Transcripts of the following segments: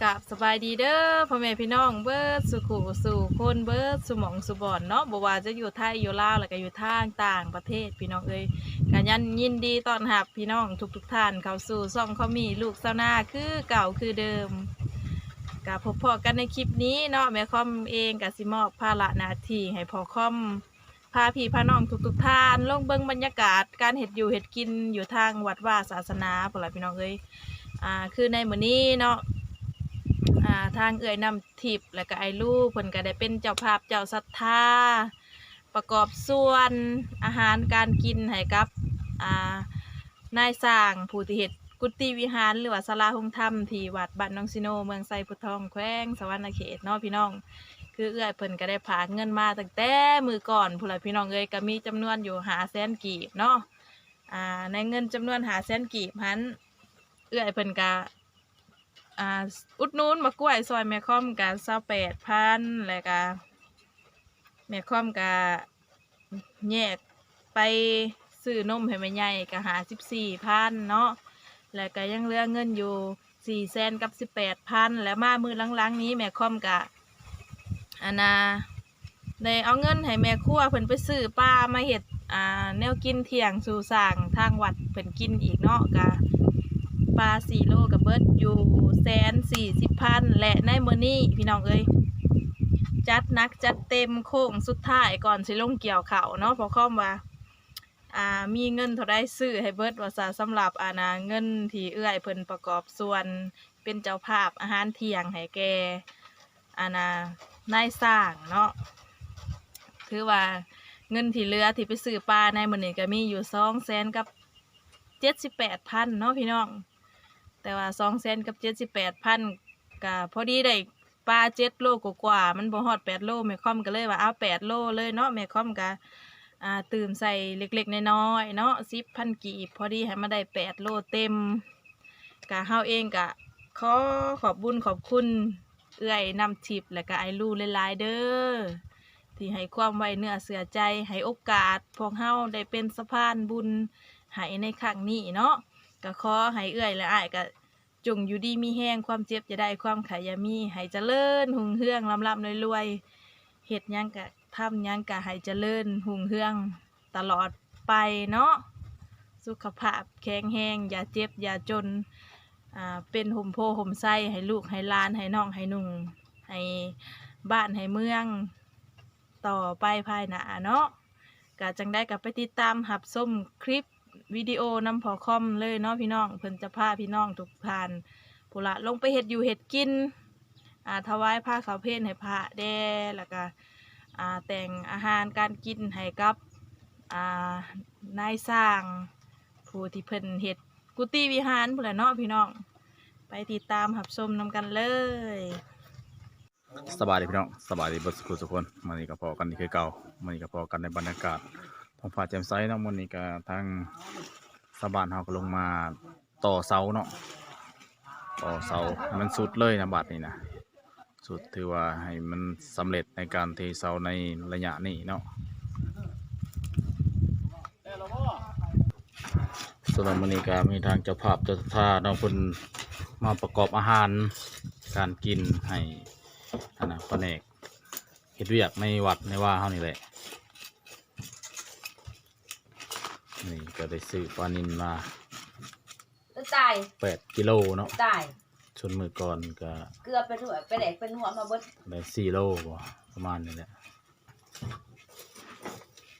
ກາບສະບາຍດີເດີພໍ່ແມ່ພີ່ນ້ອງເບິດສູ່ຄູ່ສູ່ຄົນ ເບິດສູ່ໝ່ອງສູ່ບ່ອນເນາະ, ບໍ່ວ່າຈະຢູ່ໄທ ຢູ່ລາວ ແລ້ວກະຢູ່ທາງຕ່າງປະເທດ ພີ່ນ້ອງເອີຍ. ກະຍັນຍິນດີຕ້ອນຮັບພີ່ນ້ອງທຸກໆທ່ານເຂົ້າສູ່ຊ່ອງຄອມມີລູກຊາວນາຄືເກົ່າຄືເດີມ. ກະພົບພໍ້ກັນໃນຄລິບນີ້ເນາະ, ແມ່ຄອມເອງກະຊິມອບພາລະໜ້າທີ່ໃຫ້ພໍ່ຄອມ ພາພີ່ພານ້ອງທຸກໆທ່ານລົງເບິ່ງບັນຍາກາດການເຮັດຢູ່ເຮັດກິນຢູ່ທາງວັດວາສາສະໜາພຸ້ນລະພີ່ນ້ອງເອີຍ. ອ່າ ຄືໃນມື້ນີ້ເນາະ ອ່າ ທາງເອື້ອຍນ້ຳທິບ ແລະກະອ້າຍລູເພິ່ນກະໄດ້ເປັນເຈົ້າພາບເຈົ້າສັດທາ ປະກອບສ່ວນອາຫານການກິນໃຫ້ກັບ ອ່າ ນາຍສ້າງຜູ້ທີ່ເຮັດ ກຸຕິວິຫານ ຫຼືວ່າສາລາໂຮງທຳ ທີ່ວັດບ້ານໜອງຊີໂນ ເມືອງໄຊພູທອງ ແຂວງສະຫວັນນະເຂດເນາະພີ່ນ້ອງ. ຄືເອື້ອຍເພິ່ນກະໄດ້ຝາກເງິນມາຕັ້ງແຕ່ມື້ກ່ອນພຸ້ນລະພີ່ນ້ອງເອີຍ, ກະມີຈຳນວນຢູ່ຫ້າແສນກີບເນາະ. ອ່າ ໃນເງິນຈຳນວນຫ້າແສນກີບຫັ້ນ ເອື້ອຍເພິ່ນກະ ອ່າ ອຸດໜູນໝາກກ້ວຍຊ່ອຍແມ່ຄອມກະຊາວແປດພັນ ແລ້ວກະ ແມ່ຄອມກະແຍກໄປຊື້ນົມໃຫ້ແມ່ໃຫຍ່ກະຫ້າສິບສີ່ພັນເນາະ, ແລ້ວກະຍັງເຫຼືອເງິນຢູ່ສີ່ແສນກັບສິບແປດພັນ. ແລ້ວມາມື້ຫຼັງໆນີ້ແມ່ຄອມກະ ອັນນ່າ ໄດ້ເອົາເງິນໃຫ້ແມ່ຄົວເພິ່ນໄປຊື້ປາມາເຮັດ ອ່າ ແນວກິນທ່ຽງສູ່ຊ່າງທາງວັດເພິ່ນກິນອີກເນາະ, ກະປາສີ່ໂລກະເບິດຢູ່ແສນສີ່ສິບພັນ. ແລະໃນມື້ນີ້ພີ່ນ້ອງເອີຍ ຈັດໜັກຈັດເຕັມໂຄ້ງສຸດທ້າຍກ່ອນຊິລົງກ່ຽວເຂົ້າເນາະ, ເພາະຄອມວ່າ ອ່າ ມີເງິນເທົ່າໃດຊື້ໃຫ້ເບິດວ່າຊະ. ສຳລັບ ອັນນ່າ ເງິນທີ່ເອື້ອຍເພິ່ນປະກອບສ່ວນເປັນເຈົ້າພາບອາຫານທ່ຽງໃຫ້ແກ່ ອັນນ່າ ນາຍຊ່າງເນາະ, ຖືວ່າເງິນທີ່ເຫຼືອທີ່ໄປຊື້ປາໃນມື້ນີ້ກະມີຢູ່ສອງແສນກັບເຈັດສິບແປດພັນເນາະພີ່ນ້ອງ. ແຕ່ວ່າສອງແສນກັບເຈັດສິບແປດພັນ ກະພໍດີໄດ້ປາເຈັດໂລກວ່າໆ ມັນບໍ່ຮອດແປດໂລ, ແມ່ຄອມກະເລີຍວ່າເອົາແປດໂລເລີຍເນາະ. ແມ່ຄອມກະ ອ່າ ຕື່ມໃສ່ເລັກໆນ້ອຍໆເນາະ ສິບພັນກີບ ພໍດີໃຫ້ມັນໄດ້ແປດໂລເຕັມ. ກະເຮົາເອງກະຂໍຂອບບຸນຂອບຄຸນເອື້ອຍນ້ຳທິບ ແລະກະອ້າຍລູຫຼາຍໆເດີ ທີ່ໃຫ້ຄວາມໄວ້ເນື້ອເຊື່ອໃຈ ໃຫ້ໂອກາດພວກເຮົາໄດ້ເປັນສະພານບຸນໃຫ້ໃນຄັ້ງນີ້ເນາະ. ກະຂໍໃຫ້ເອື້ອຍ ແລະ ອ້າຍກະ ຈົ່ງຢູ່ດີມີແຮງ, ຄວາມເຈັບຢ່າໄດ້ ຄວາມໄຂ້ຢ່າມີ, ໃຫ້ຈະເລີນຮຸ່ງເຮືອງ ລ່ຳໆລວຍໆ, ເຮັດຫຍັງກະ ທຳຫຍັງກະໃຫ້ຈະເລີນຮຸ່ງເຮືອງຕະຫຼອດໄປເນາະ, ສຸຂະພາບແຂງແຮງ, ຢ່າເຈັບຢ່າຈົນ, ອ່າ ເປັນຮົ່ມໂພຮົ່ມໄຊໃຫ້ລູກໃຫ້ຫຼານ, ໃຫ້ນ້ອງໃຫ້ນຸ່ງ, ໃຫ້ບ້ານໃຫ້ເມືອງ ຕໍ່ໄປພາຍໜ້າເນາະ. ກະຈັ່ງໃດກະໄປຕິດຕາມຮັບຊົມຄລິບວິດີໂອນຳພໍ່ຄອມເລີຍເນາະພີ່ນ້ອງ, ເພິ່ນຈະພາພີ່ນ້ອງທຸກທ່ານພຸ້ນລະ ລົງໄປເຮັດຢູ່ເຮັດກິນ, ອ່າ ຖວາຍພາເຂົ້າເພນໃຫ້ພະແດ່, ແລ້ວກະ ອ່າ ແຕ່ງອາຫານການກິນໃຫ້ກັບ ອ່າ ນາຍຊ່າງຜູ້ທີ່ເພິ່ນເຮັດກຸຕິວິຫານພຸ້ນລະເນາະພີ່ນ້ອງ. ໄປຕິດຕາມຮັບຊົມນຳກັນເລີຍ. ສະບາຍດີພີ່ນ້ອງ, ສະບາຍດີເບິດສູ່ຜູ້ສູ່ຄົນ. ມື້ນີ້ກະພໍ້ກັນອີກຄືເກົ່າ, ມື້ນີ້ກະພໍ້ກັນໃນບັນຍາກາດທ້ອງຟ້າແຈ່ມໃສເນາະ. ມື້ນີ້ກະທາງຊາວບ້ານເຮົາກະລົງມາຕໍ່ເສົາເນາະ, ຕໍ່ເສົາໃຫ້ມັນສຸດເລີຍນະ ບາດນີ້ນະ, ສຸດ ຖືວ່າໃຫ້ມັນສຳເລັດໃນການເທເສົາໃນໄລຍະນີ້ເນາະ. ສຳລັບມື້ນີ້ກະມີທາງເຈົ້າພາບເຈົ້າສັດທາເນາະ, ເພິ່ນມາປະກອບອາຫານການກິນໃຫ້ ອັນນ່າ ພະແນກເຮັດວຽກໃນວັດໃນວາເຮົານີ້ແຫຼະ. ນີ້ກະໄດ້ຊື້ປານິນມາ ຕາຍ ແປດກິໂລເນາະ, ຕາຍ. ສ່ວນມື້ກ່ອນກະ ເກືອໄປດ້ວຍ ໄປແດກໄປນົວມາເບິດ ໄດ້ສີ່ໂລບໍ່ ປະມານນີ້ແຫຼະ.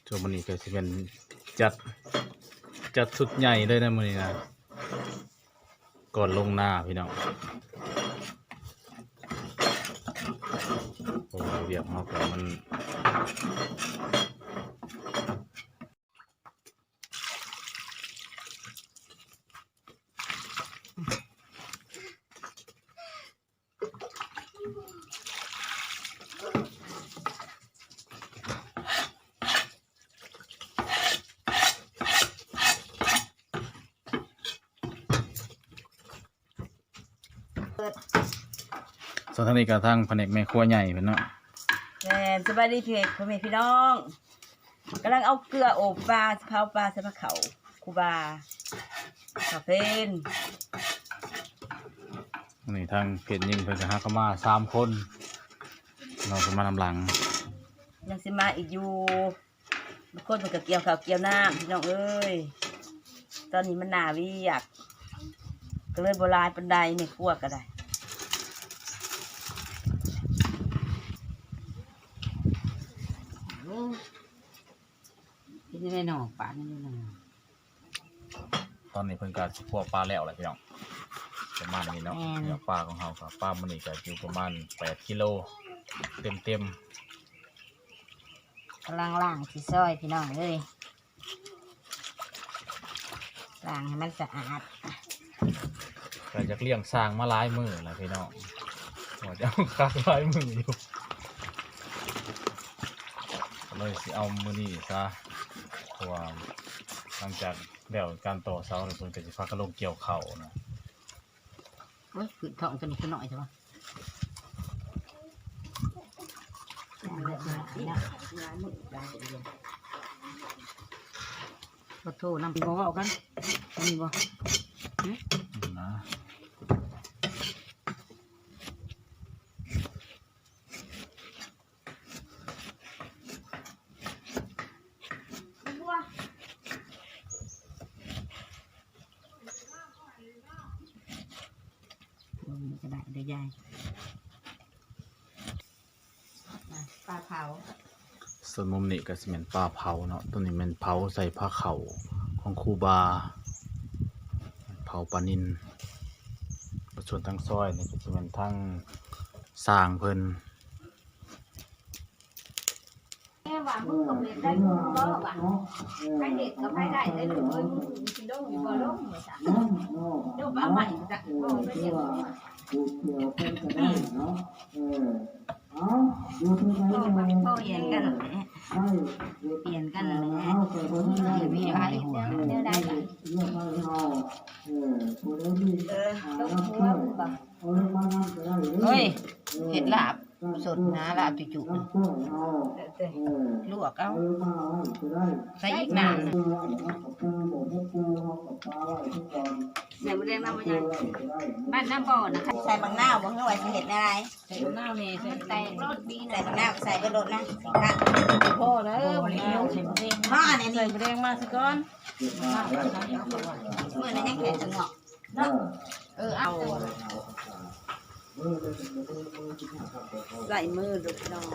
ຊ່ວງມື້ນີ້ກະຊິແມ່ນຈັດ ຈັດຊຸດໃຫຍ່ເລີຍນະມື້ນີ້ນະ, ກ່ອນລົງນາພີ່ນ້ອງ, ເພາະວ່າວຽກເຮົາກະມັນ ສ່ວນທາງນີ້ກະທາງພະແນກແມ່ຄົວໃຫຍ່ເພິ່ນເນາະ. ແມ່ນ, ສະບາຍດີພໍ່ແມ່ພີ່ນ້ອງ. ກຳລັງເອົາເກືອໂອບປາ ຊິເຜົາປາໃສ່ພາເຂົ້າຄູບາ ຂ້າວເພນ. ນີ້ທາງເພດຍິງເພິ່ນກໍຫາກໍມາສາມຄົນເນາະ ເພິ່ນມານຳຫຼັງ ຍັງຊິມາອີກຢູ່ ບາງຄົນເພິ່ນກໍກ່ຽວເຂົ້າກ່ຽວນ້ຳ ພີ່ນ້ອງເອີຍ. ຕອນນີ້ມັນໜ້າວຽກ ກໍເລີຍບໍ່ຫຼາຍປານໃດ ແມ່ຄົວກໍໄດ້. ເປັນຈັ່ງໃດເນາະ ປານີ້ເນາະ? ຕອນນີ້ເພິ່ນກໍຊິຂົ້ວປາແລ້ວແຫຼະພີ່ນ້ອງ ປະມານນີ້ເນາະ. ແມ່ນ ເນື້ອປາຂອງເຮົາກໍ ປາມື້ນີ້ກໍຢູ່ປະມານແປດກິໂລເຕັມໆ. ກຳລັງລ້າງຊິຊອຍ ພີ່ນ້ອງເອີຍ ລ້າງໃຫ້ມັນສະອາດ. ກໍຢາກລ້ຽງຊ້າງມາຫຼາຍມື້ແລ້ວພີ່ນ້ອງ ວ່າຈະເອົາຄັກຫຼາຍມື້ຢູ່ ກໍເລີຍຊິເອົາມື້ນີ້ຊະ ເພາະວ່າຫຼັງຈາກແລ້ວການຕໍ່ເສົາແລ້ວ ເພິ່ນກໍຊິພາກັນລົງກ່ຽວເຂົ້ານະ. ໂອ້ຍ ຜືດທ້ອງຕົວນີ້ຄືນ້ອຍແທ້ວະ. ຂໍໂທດນຳ ບໍ່ເວົ້າກັນ ມີບໍ່? ຫຶ? ນະ ເບິ່ງນີ້ກໍໄດ້ເດີຍາຍ. ອ່ະ ປາເຜົາ ສ່ວນມຸມນີ້ກໍຊິແມ່ນປາເຜົາເນາະ ຕົວນີ້ແມ່ນເຜົາໃສ່ພາເຂົ້າຂອງຄູບາ ເຜົາປານິນ. ສ່ວນທາງຊອຍນີ້ກໍຊິແມ່ນທາງຊ່າງເພິ່ນ. ແມ່ວ່າ ມຶງກໍເຮັດໄດ້ ມຶງບໍ່ວ່າ ໃຜເຮັດກໍໃຜໄດ້ເດ້ລູກເອີຍ ມຶງຊິລົງຢູ່ບໍ່ລົງວ່າຊັ້ນ ລົງເອົາໃໝ່ຈັກບໍ່ໄປເຮັດ ຜູ້ກ່ຽວເພິ່ນກໍໄດ້ເນາະ. ເອີ ເອົາ ຢູ່ທີ່ໃດກໍໄດ້ ປ່ຽນກັນແຫຼະ ປ່ຽນກັນແຫຼະ ມີໃຜແນວໃດ ເອີ ຕົກຫົວບໍ່ ເຮີ້ຍ ເຮັດລາບສົດນະ ລາບຈຸໆ ລວກເອົາ ໃສ່ອີກນ້ຳ ໃສ່ໝູແດງນຳບໍ່ຍາຍ ບ້ານນາບໍ່ນະ ໃສ່ບັກນາວບໍ່ ເຮີ້ຍ ວ່າຊິເຮັດແນວໃດ ໃສ່ບັກນາວແດ່ ໃສ່ແຕກໂລດ ບີນ ໃສ່ບັກນາວ ໃສ່ໄປໂລດນະ ພໍເດີ ໃສ່ໝູແດງ ມາອັນນີ້ ໃສ່ໝູແດງມາຊະກ່ອນ ມື້ນັ້ນຍັງແຂງສະເງາະ ເນາະ ເອີ ເອົາ ໃສ່ມືດູພີ່ນ້ອງ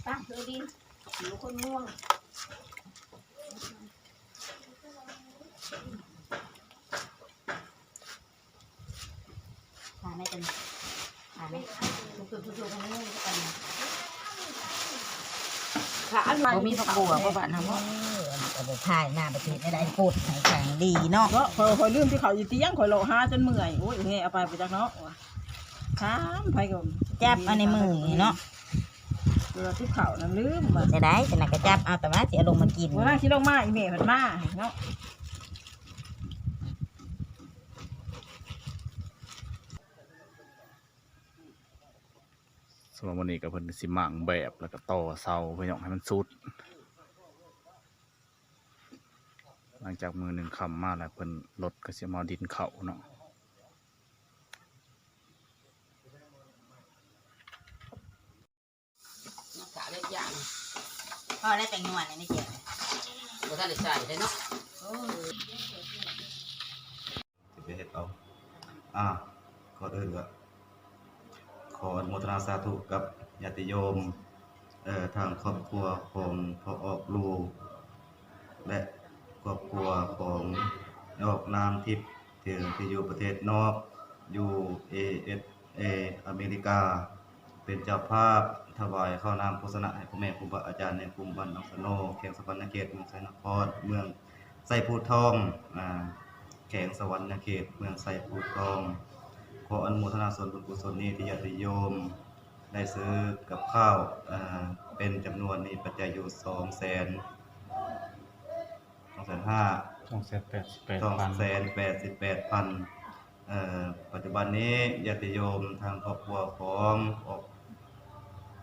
ຕັ້ງຄືດິນ ຫິວຄົນມ່ວງ ບໍ່ມີຜັກບົວບໍ່ບ້ານເຮົາບໍ່ ເອີ ອັນນີ້ກໍບໍ່ພາຍມາປະເທດໃດໆ ປົດໃຫ້ແຂງດີເນາະ ເນາະ ຂ້ອຍ ຂ້ອຍລືມທີ່ເຂົາຢູ່ຕຽງ ຂ້ອຍເລາະຫາຈົນເມື່ອຍ ໂອ້ຍ ແຫ່ເອົາໄປໄປຈັກເນາະ ຖາມໃຜກໍຈັບອັນໃນມືນີ້ເນາະ ເວລາຕິດເຂົ້ານັ້ນລືມວ່າ ຈະໄດ້ ຈະນັ້ນກໍຈັບເອົາ ແຕ່ວ່າຊິເອົາລົງມາກິນ ວ່າຊິລົງມາ ອີແມ່ເພິ່ນມາເນາະ. ສຳລັບມື້ນີ້ກໍເພິ່ນຊິມ້າງແບບ ແລ້ວກໍຕໍ່ເສົາ ເພື່ອຫຍັງໃຫ້ມັນສຸດ ຫຼັງຈາກມື້ໜຶ່ງຄ່ຳມາແລ້ວ ເພິ່ນ ລົດກໍຊິມາເອົາດິນເຂົ້າເນາະ. ກະເລັກຢ່າງ ພໍແລ້ວ ແປ້ງນົວນີ້ແກງ ບໍ່ທັນໄດ້ໃສ່ເດ້ເນາະ ໂອ້ຍ ຊິໄປເຮັດເອົາ ອ່າ ກ່ອນອື່ນກໍຂໍອະນຸໂມທະນາສາທຸກັບຍາດຕິໂຍມ ເອີ ທາງຄອບຄົວຂອງພໍ່ອອກລູ ແລະ ຄອບຄົວຂອງອອກນາມທິບ ທີ່ ທີ່ຢູ່ປະເທດນອກ ຢູ່ ເອ ເອສ ເອ ອາເມລິກາ ເປັນເຈົ້າພາບຖວາຍເຂົ້ານ້ຳໂພຊະນະໃຫ້ພໍ່ແມ່ຄູບາອາຈານໃນກຸ່ມບ້ານໜອງສະໂນ ແຂວງສະຫວັນນະເຂດ ເມືອງໄຊນະຄອນ ເມືອງໄຊພູທອງ ອາ ແຂວງສະຫວັນນະເຂດ ເມືອງໄຊພູທອງ. ຂໍອະນຸໂມທະນາສ່ວນບຸນກຸສົນນີ້ ທີ່ຍາດຕິໂຍມໄດ້ຊື້ກັບຂ້າວ ເປັນຈຳນວນນີ້ປັດໄຈຢູ່ສອງແສນ ສອງແສນຫ້າ ສອງແສນແປດສິບແປດພັນ ສອງແສນແປດສິບແປດພັນ. ເອີ ປັດຈຸບັນນີ້ຍາດຕິໂຍມທາງຄອບຄົວຂອງອອກ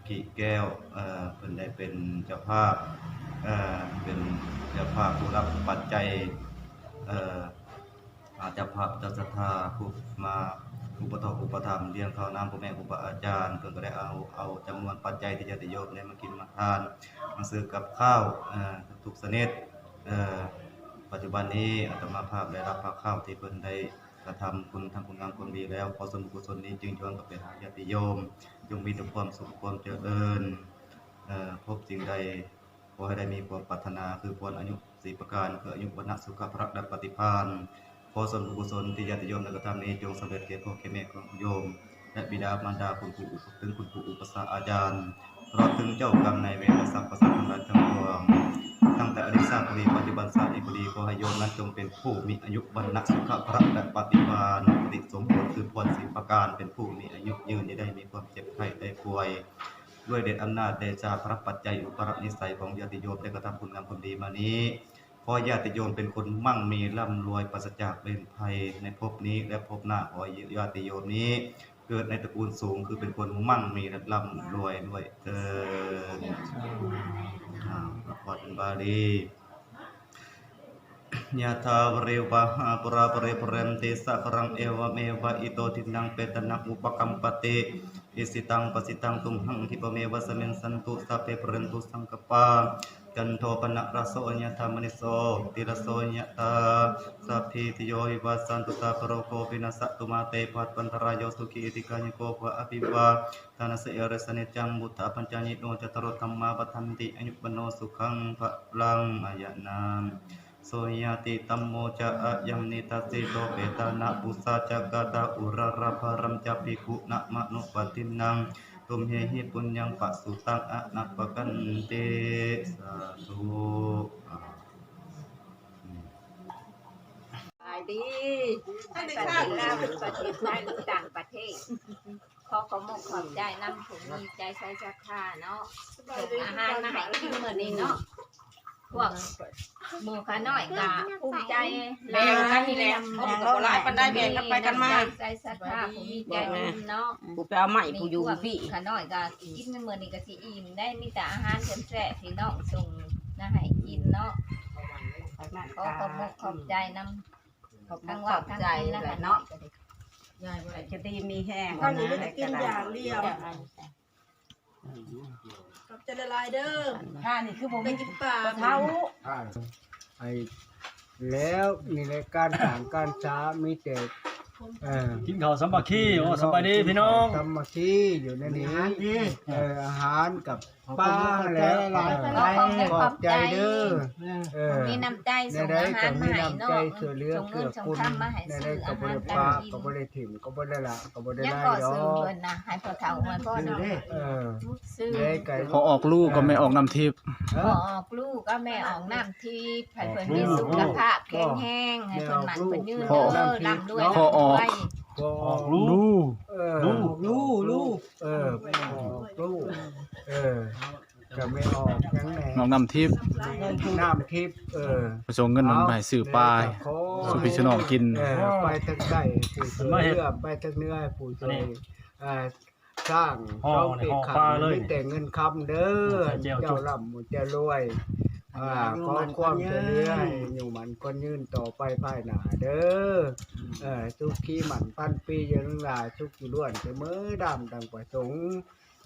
ກີແກ້ວ ເອີ ເພິ່ນໄດ້ເປັນເຈົ້າພາບ ເອີ ເປັນເຈົ້າພາບຜູ້ຮັບປັດໄຈ ເອີ ອາ ເຈົ້າພາບເຈົ້າສັດທາຜູ້ມາອຸປະຖອກອຸປະຖຳລ້ຽງເຂົ້ານ້ຳພໍ່ແມ່ຄູບາອາຈານ ເພິ່ນກໍໄດ້ເອົາ ເອົາຈຳນວນປັດໄຈທີ່ຍາດຕິໂຍມໄດ້ມາກິນມາທານ ມາຊື້ກັບຂ້າວ ເອີ ທຸກຊະນິດ ເອີ ປັດຈຸບັນນີ້ອາດຕະມາພາບໄດ້ຮັບພາກເຂົ້າທີ່ເພິ່ນໄດ້ກະທຳຄຸນທຳຄຸນງາມຄວາມດີແລ້ວ ຂໍສ່ວນບຸນກຸສົນນີ້ຈຶ່ງຢວນກັບໄປຫາຍາດຕິໂຍມ ຈົ່ງມີແຕ່ຄວາມສຸກຄວາມຈະເລີນ ເອີ ພົບສິ່ງໃດ ຂໍໃຫ້ໄດ້ມີຄວາມປາດຖະໜາ ຄືພອນອາຍຸສີ່ປະການ ຄືອາຍຸ ວັນນະ ສຸຂະ ພະລະ ແລະ ປະຕິພານ. ຂໍສ່ວນບຸນກຸສົນທີ່ຍາດຕິໂຍມໄດ້ກະທຳນີ້ ຈົ່ງສຳເລັດແກ່ພໍ່ແກ່ແມ່ຂອງໂຍມ ແລະ ບິດາມານດາ ຄຸນຄູອຸປະ ເຖິງຄຸນຄູອຸປະຊາອາຈານ ຕະຫຼອດເຖິງເຈົ້າກຳນາຍເວນ ແລະ ສັບພະສັດທັງຫຼາຍທັງປວງ ຕັ້ງແຕ່ອະດີດຊາດກໍດີ ປັດຈຸບັນຊາດນີ້ກໍດີ ຂໍໃຫ້ໂຍມນັ້ນຈົ່ງເປັນຜູ້ມີອາຍຸ ວັນນະ ສຸຂະ ພະລະ ແລະ ປະຕິພານ ປະຕິສົມບູນຄືພອນສີ່ປະການ ເປັນຜູ້ມີອາຍຸຍືນ ຢ່າໄດ້ມີຄວາມເຈັບໄຂ້ໄດ້ປ່ວຍ ດ້ວຍເດດອຳນາດເດຊາພະລະປັດໄຈ ອຸປະນິໄສຂອງຍາດຕິໂຍມໄດ້ກະທຳຄຸນງາມຄວາມດີມານີ້ ຂໍຍາດຕິໂຍມເປັນຄົນໝັ່ງມີລ່ຳລວຍ ປາສະຈາກເວນໄພໃນພົບນີ້ ແລະ ພົບໜ້າ ຂໍຍາດຕິໂຍມນີ້ເກີດໃນຕະກູນສູງ ຄືເປັນຄົນໝັ່ງມີ ແລະ ລ່ຳລວຍດ້ວຍເທີ້ນ. ອາ ພອນບາລີ ຍະຖາ ວາລິວະຫາ ປູຣາ ປະລິປູເຣນຕິ ສາຄະລັງ ເອວະເມວະ ອິໂຕ ທິນນັງ ເປຕານັງ ອຸປະກັມປະຕິ ອິຊິຕັງ ປັດສິຕັງ ຕຸມຫັງ ຂິປະເມວະ ສະມິຊສັນຕຸ ສັບເພ ປູເຣນຕຸ ສັງກະປາ ຈັນໂທ ປະນະລະໂສ ຍະຖາ ມະນີ ໂຊຕິລະໂສ ຍະຖາ ສັບພີຕິໂຍ ວິວັດສັນຕຸ ສັບພະໂລໂກ ວິນັດສະຕຸ ມາເຕ ພະວັດວັນຕະລາຍໂຍ ສຸຂີ ອາຍຸ ວັນໂນ ສຸຂັງ ພະລັງ ອາຍະນາ ໂສຍາຕິ ທຳໂມ ຈະອະຍັງ ນິທັດສິໂຕ ເປຕານະ ປຸຊາ ຈະກະຕາ ອຸຣາຣະ ພະລັງ ຈະພິກຂຸ ນະມະນຸປະທິນນັງ ຕຸມເຫຫິ ປຸນຍັງ ປະສຸຕັງ ອະນະປະກັນຕິ ສາທຸ. ສະບາຍດີ ປະເທດລາວ ປະເທດໄທ ຫຼື ຕ່າງປະເທດ ຂໍຂອບມຸກຂອບໃຈນຳຜູ້ມີໃຈໃສສັດທາເນາະ ສົ່ງອາຫານມາໃຫ້ກິນມື້ນີ້ເນາະ ພວກໝູ່ຂ້ານ້ອຍກະພູມໃຈ ແບ່ງກັນນີ້ແຫຼະ ຄົນກະບໍ່ຫຼາຍປານໃດ ແບ່ງກັນໄປກັນມາ ໃຈສັດທາຜູ້ມີໃຈບຸນເນາະ ຜູ້ໄປເອົາໄມ້ຜູ້ຢູ່ພີ້ ຂ້ານ້ອຍກະກິນມື້ນີ້ກະຊິອີ່ມໄດ້ ມີແຕ່ອາຫານແຊບໆ ພີ່ນ້ອງສົ່ງມາໃຫ້ກິນເນາະ ຂໍຂອບມຸກຂອບໃຈນຳ ຂອບໃຈແຫຼະເນາະ ໃຫ້ຢູ່ດີມີແຮງ ເຮົານີ້ມີແຕ່ກິນຢ່າງດຽວ ຂອບໃຈຫຼາຍໆເດີ ຂ້ານີ້ຄືບໍ່ມີກິນປາເຖົ້າ ໄອ້ ແລ້ວນີ້ແຫຼະ ການສ້າງການສາ ມີແຕ່ ເອີ ກິນເຂົ້າສາມັກຄີ ໂອ້ ສະບາຍດີພີ່ນ້ອງ ສາມັກຄີຢູ່ໃນນີ້ ເອີ ອາຫານກັບ ປ້າແລ້ວ ຂອບໃຈເດີ ເອີ ມີນ້ຳໃຈສົ່ງອາຫານມາໃຫ້ເນາະ ສົ່ງເງິນສົ່ງຄຳມາໃຫ້ຊື້ອາຫານການກິນ ກໍບໍ່ໄດ້ປະ ກໍບໍ່ໄດ້ຖິ້ມ ກໍບໍ່ໄດ້ລະ ກໍບໍ່ໄດ້ລາຍດອກ ເພິ່ນນະ ໃຫ້ພໍ່ເຖົ້າອວຍພອນເນາະ ເອີ ພໍ່ອອກລູກກັບແມ່ອອກນ້ຳທິບ ພໍ່ອອກລູກກັບແມ່ອອກນ້ຳທິບ ໃຫ້ເພິ່ນມີສຸຂະພາບແຂງແຮງ ໃຫ້ເພິ່ນໝັ້ນເພິ່ນຍືນເດີ ລ່ຳລວຍ ພໍ່ອອກ ພໍ່ອອກລູກ ເອີ ລູກ ເອີ ພໍ່ອອກລູກ ເອີ ກໍແມ່ອອກຫຍັງແດ່ ນ້ອງນ້ຳທິບ ນ້ຳທິບ ເອີ ໄປສົ່ງເງິນມາໃຫ້ຊື້ປາສູ່ພີ່ສູ່ນ້ອງກິນ ເອີ ໄປທາງໃຕ້ຜູ້ຊ່ວຍເຫຼືອ ໄປທາງເໜືອຜູ້ຊ່ວຍ ອ່າ ສ້າງສອງປີຂັນ ມີແຕ່ເງິນຄຳເດີ ເຈົ້າລ່ຳເຈົ້າລວຍ ອ່າ ຂໍຄວາມຊ່ວຍເຫຼືອໃຫ້ອາຍຸໝັ້ນຂວັນຍືນຕໍ່ໄປພາຍໜ້າເດີ ເອີ ສຸຂີໝັ້ນພັນປີ ຢູ່ນຳຫຼ້າ ສຸກຢູ່ລ້ວນ ເສມີດຳດັ່ງປະສົງ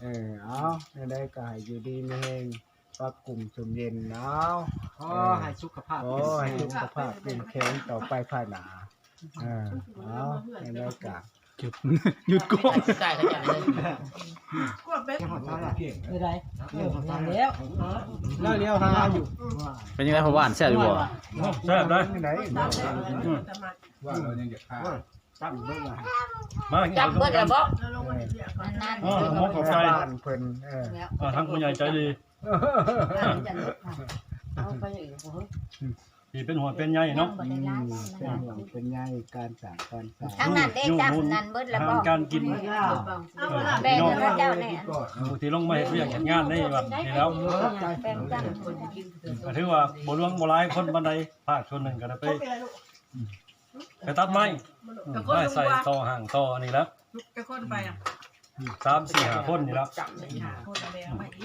ເອີ ເອົາ ແນວໃດກໍໃຫ້ຢູ່ດີມີແຮງ ປັກກຸ້ມຊຸ່ມເຢັນເນາະ ຂໍໃຫ້ສຸຂະພາບ ຂໍໃຫ້ສຸຂະພາບເຂັ້ມແຂງຕໍ່ໄປພາຍໜ້າ ເອີ ເອົາ ແນວໃດກໍ ຢຸດກ້ອງ ໄດ້ແລ້ວ ເອີ ແລ້ວຫາຢູ່ ເປັນຈັ່ງໃດພໍ່ບ້ານ ແຊບຢູ່ບໍ່? ແຊບເດ້ ອືມ ວ່າເຮົາຍັງຢາກ ມາກິນ ຈັບເບິດແລ້ວບໍ່? ເອີ ຂອບໃຈ ເອີ ທາງຜູ້ໃຫຍ່ໃຈດີ ເອົາໄປອີກບໍ່? ທີ່ເປັນຫົວເປັນໃຍເນາະ ອືມ ເປັນຫ່ວງເປັນໃຍການສ້າງການສ້າງ ທາງນັ້ນເດ້ ຈັບນັ້ນເບິດແລ້ວບໍ່ ການກິນ ເອີ ແບ່ງໃຫ້ເຂົາເຈົ້າແດ່ ຜູ້ທີ່ລົງມາເຮັດວຽກເຮັດງານໃນວັດນີ້ແລ້ວ ແບ່ງກັນ ກໍຖືວ່າບໍ່ຫຼວງບໍ່ຫຼາຍຄົນປານໃດ ພາກສ່ວນໜຶ່ງກໍໄດ້ໄປ ໄປຕັດໄມ້ ໄມ້ໃສ່ຕໍ່ຫ້າງຕໍ່ອັນນີ້ແຫຼະ ຈັກຄົນໄປອ່ະ ສາມ ສີ່ ຫ້າ ຄົນນີ້ລະ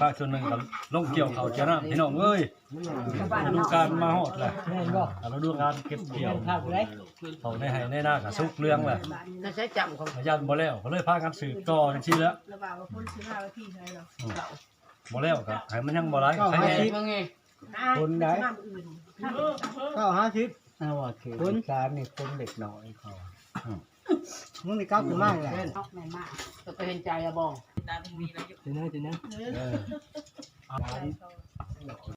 ພາກສ່ວນໜຶ່ງກໍລົງກ່ຽວເຂົ້າກ່ຽວນ້ຳ ພີ່ນ້ອງເອີຍ ລະດູການມາຮອດແລ້ວ ລະດູການເກັບກ່ຽວ ເຂົ້າໃນໄຮ່ໃນນາກໍສຸກເຫຼືອງແລ້ວ ຈະໃຊ້ຈຳຂອງ ຢ້ານບໍ່ແລ້ວ ກໍເລີຍພາກັນສືບຕໍ່ຈັ່ງຊີ້ແຫຼະ ລະວ່າວ່າຄົນຊິມາວັນທີເທົ່າໃດເນາະ ອືມ ບໍ່ແລ້ວກໍໃຫ້ມັນຍັງບໍ່ຫຼາຍ ເກົ້າຫ້າສິບ ຄົນໃດ ເກົ້າຫ້າສິບ ເອົາວ່າເຂດອີສານນີ້ຄົນເລັກນ້ອຍເຂົາ ອືມ ມື້ນີ້ກັບຄືມາແລ້ວ ແມ່ນມາກ ກໍເຫັນໃຈລະບໍ່ ຕາມີລະຢູ່ ເດີເດີ ເອີ